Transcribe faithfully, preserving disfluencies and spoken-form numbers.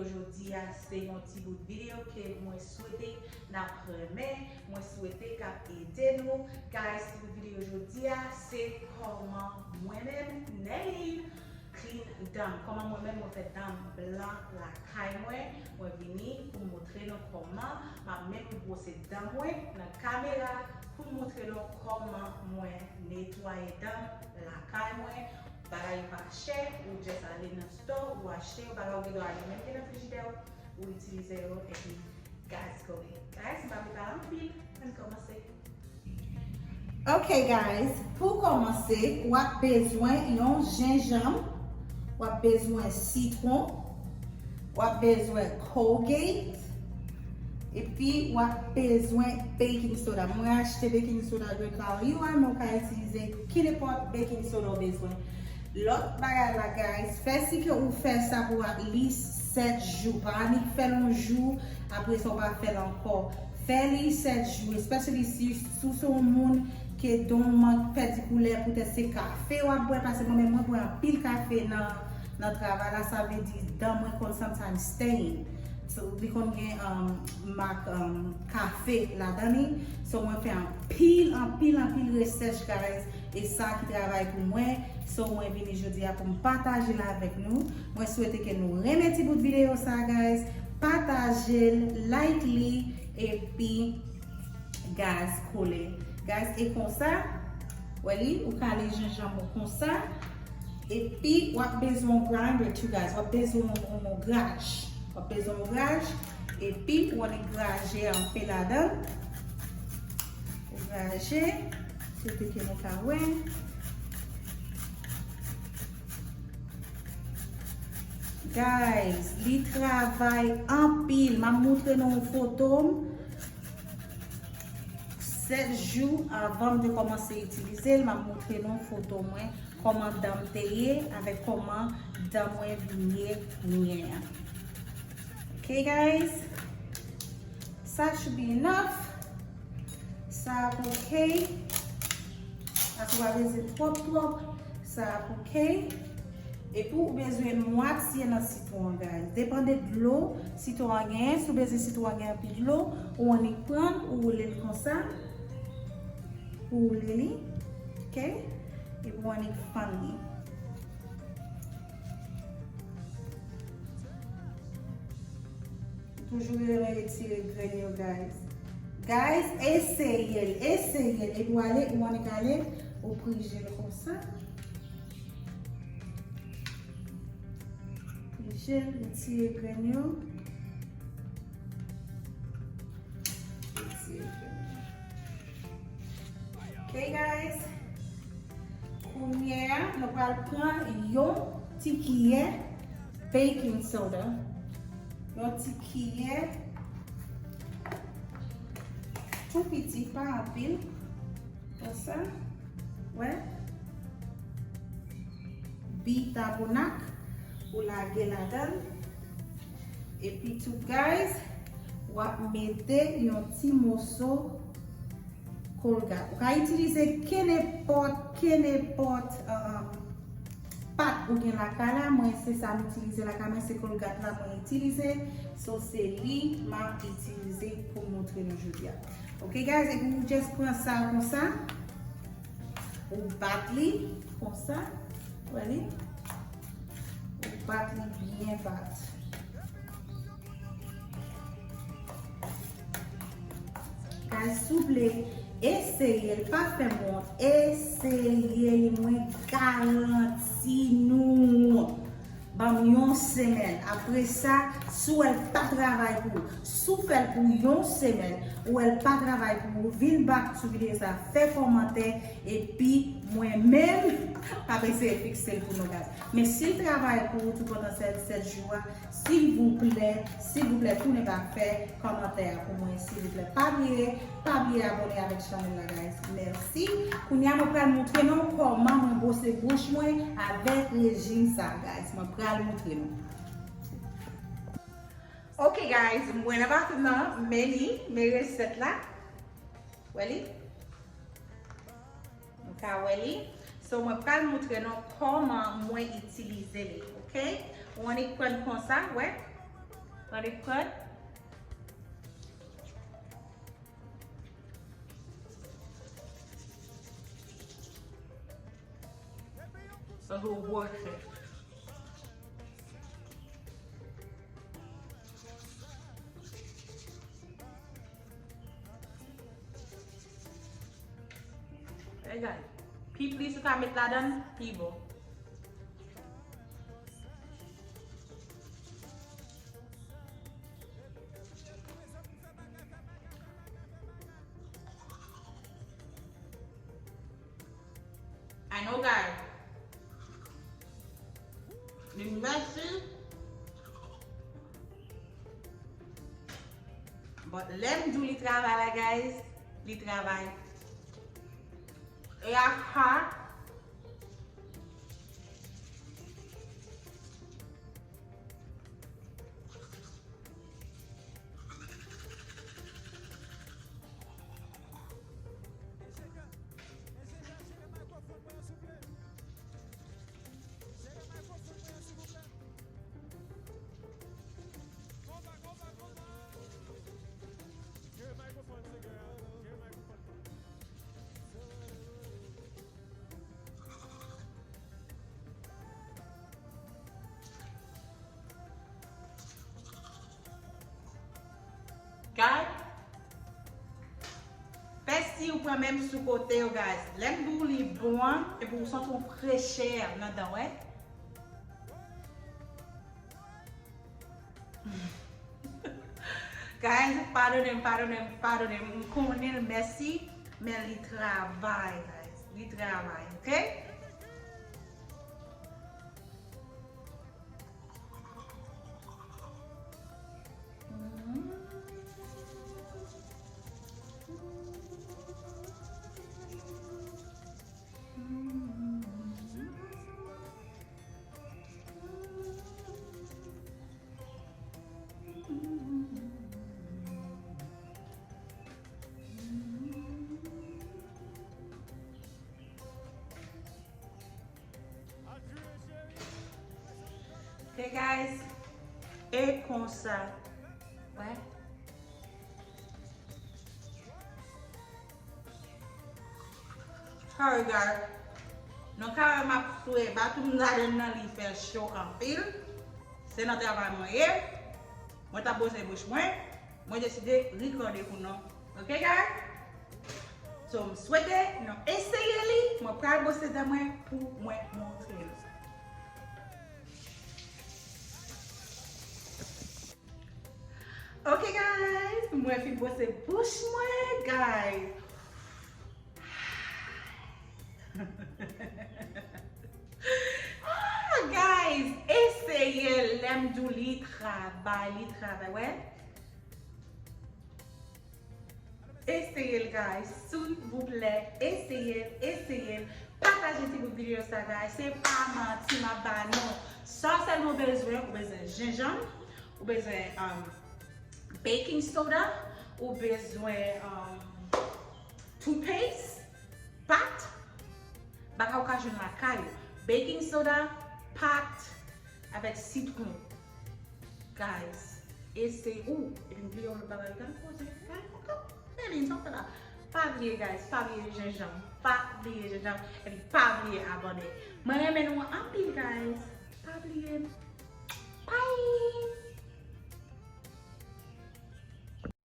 Jodi a se yon ti bout videyo ke mwen swete n ap renmen, mwen swete k ap ede nou. Guys, ti bout videyo jodi a se kòman mwen menm, Nelly, clean dan m. Kòman mwen menm mwen fè dan m blan lakay mwen. Mwen vini pou m montre nou kòman m ap menm bwose dan mwen nan kamera pou m montre nou kòman mwen netwaye dan m lakay mwen. Bagay yo pa chè, ou just ale nan store, ou achte, ou bagay ou gen dwa ale menm gen nan frijidè w, ou itilize yo, epi guys, go ahead. Guys, m pa vle pale anpil, ann kòmanse. Ok guys, pou kòmanse, w ap bezwen yon jenjanm, w ap bezwen sitwon, w ap bezwen Colgate, epi w ap bezwen baking soda. Mwen achte baking soda de Carl U R, men w ka itilize kenenpòt baking soda w bezwen. Lòt bagay la, guys, fè si ke ou fè sa pou at least sèt jou. Pa annik fè l yon jou, apre sa w pa fè l ankò. Fè li sèt jou, especially si, si w se yon moun ke dan w mank pèdi koulè, poutèt se kafe w ap bwè, paske mwen menm mwen bwè anpil kafe nan, nan travay la, sa vle di dan mwen konn sometimes stain. So, li konn gen um, mak um, kafe ladan li. So, mwen fè anpil, anpil, anpil rechèch, guys. E sa ki travay pou mwen. So, mwen vini jodi a pou m pataje l avèk nou. Mwen swete ke nou renmen ti bout videyo sa, guys. Pataje l, like li, epi guys, kole. Guys, e konsa, wè li, ou kale jenjanm ou konsa. Epi, w ap bezwen yon grinder too, guys. W ap bezwen yon, yon, yon graj. W ap bezwen yon graj. Epi, ou annik graje anpe ladan. Ou graje. Swete ke nou ka wè. Guys, li travay anpil. M ap montre nou yon foto m. Sèt jou avan m te kòmanse itilize l, m ap montre nou foto mwen, kòman dan m te ye, avèk kòman dan mwen vin ye kounye a. Ok, guys? Sa should be enough. Sa ap ok. Paske w pa bezwen twòp, twòp. Sa ap ok. Epi ou bezwen mwatye nan sitwon an, guys. Depann de dlo sitwon an genyen. Si w bezwen sitwon an gen anpil dlo, ou annik pran l, ou woule l konsa. Ou woule li. Ok? Epi ou annik fann li. Toujou renmen retire grenn yo, guys. Guys, eseye l, eseye l. Epi w ale, ou annik ale, ou prije l konsa. Prije l, retire grenn yo. Retire grenn yo. Ok, guys. Kounye a, nou pral pran yon ti kiyè baking soda. Yon ti kiyè tou piti, pa anpil. Konsa. Wè. Bikabònat. Ou lage ladan l. Epi tou, guys, w ap mete yon ti moso Colgate. Ou ka itilize kenenpòt, kenenpòt um, pat ou gen lakay la. Mwen, se sa m itilize lakay mwen, se Colgate la mwen itilize. So, se li m ap itilize pou montre nou jodi a. Ok, guys, epi ou just pran sa konsa. Ou bat li konsa. Wè li? Ou bat li byen bat. Guys, souple, eseye l, pa fè m wont, eseye li, mwen garanti nou. Ban m yon semèn. Apre sa, si w wè l pa travay pou ou, si w fè l pou yon semèn, ou wè l pa travay pou ou, vin back sou videyo sa, fè kòmantè, epi mwen menm, m ap eseye fikse l pou nou, guys. Men si l travay pou ou, tou pandan sèt, sèt jou a, silvouplè, silvouplè, tounen bak fè kòmantè a pou mwen, silvouplè. Pa bliye, pa bliye abòne avèk chanèl la, guys. Mèsi. Kounye a, mwen pral montre nou kòman mwen bwose bouch mwen avèk rejim sa, guys. Mwen pral montre nou. Ok, guys, mwen nan bathroom nan, men li, men resèt la. Wè li? Nou ka wè li. So, mwen pral montre nou kòman mwen itilize li, ok? Ou annik pran konsa, wè. Gade krèd. Sa se yon gwo chèf. Hey guys, pi plis ou ka met ladan, pi bon. I know, guys. Li mèsi. But lè m di w li travay la, guys, li travay. E a ka Guys, fè si ou pran menm sou kote yo, guys. Lè m di w li bon an, epi ou santi yon frechè nan dan w, wè. Guys, padone m, padone m, padone m. M konnen l mèsi, men li travay, guys. Li travay, oke? Hey guys, e konsa. Wè. Sorry, guys. Non, kawè m ap swe, batou m ladan nan, li fè cho anpil. Se nan travay mwen ye. Mwen t ap bwose bouch mwen. Mwen deside rekòde pou nou. Oke, guys? So, m swete nou eseye li. Mwen pral bwose dan mwen pou mwen montre nou. Oke, guys, mwen fin bwose bouch mwen, guys. Ah, guys, eseye l, lè m di w li travay, li travay, wè. Eseye l, guys, silvouplè, eseye l, eseye l. Pataje ti bout videyo sa, guys. Se pa manti m ap ba nou. Sa sèlman w bezwen, ou bezwen jenjanm, ou bezwen, um, baking soda, ou bezwen, um, toothpaste, pat, bagay ou ka jwenn lakay ou. Baking soda, pat, avèk sitwon. Guys, e se ou. Epi m bliye yon lòt bagay. Gade koze. Gade koze. Melin, sa w fè la? Pa bliye, guys. Pa bliye jenjanm. Pa bliye jenjanm. Epi pa bliye abòne. Mwen renmen nou anpil, guys. Pa bliye.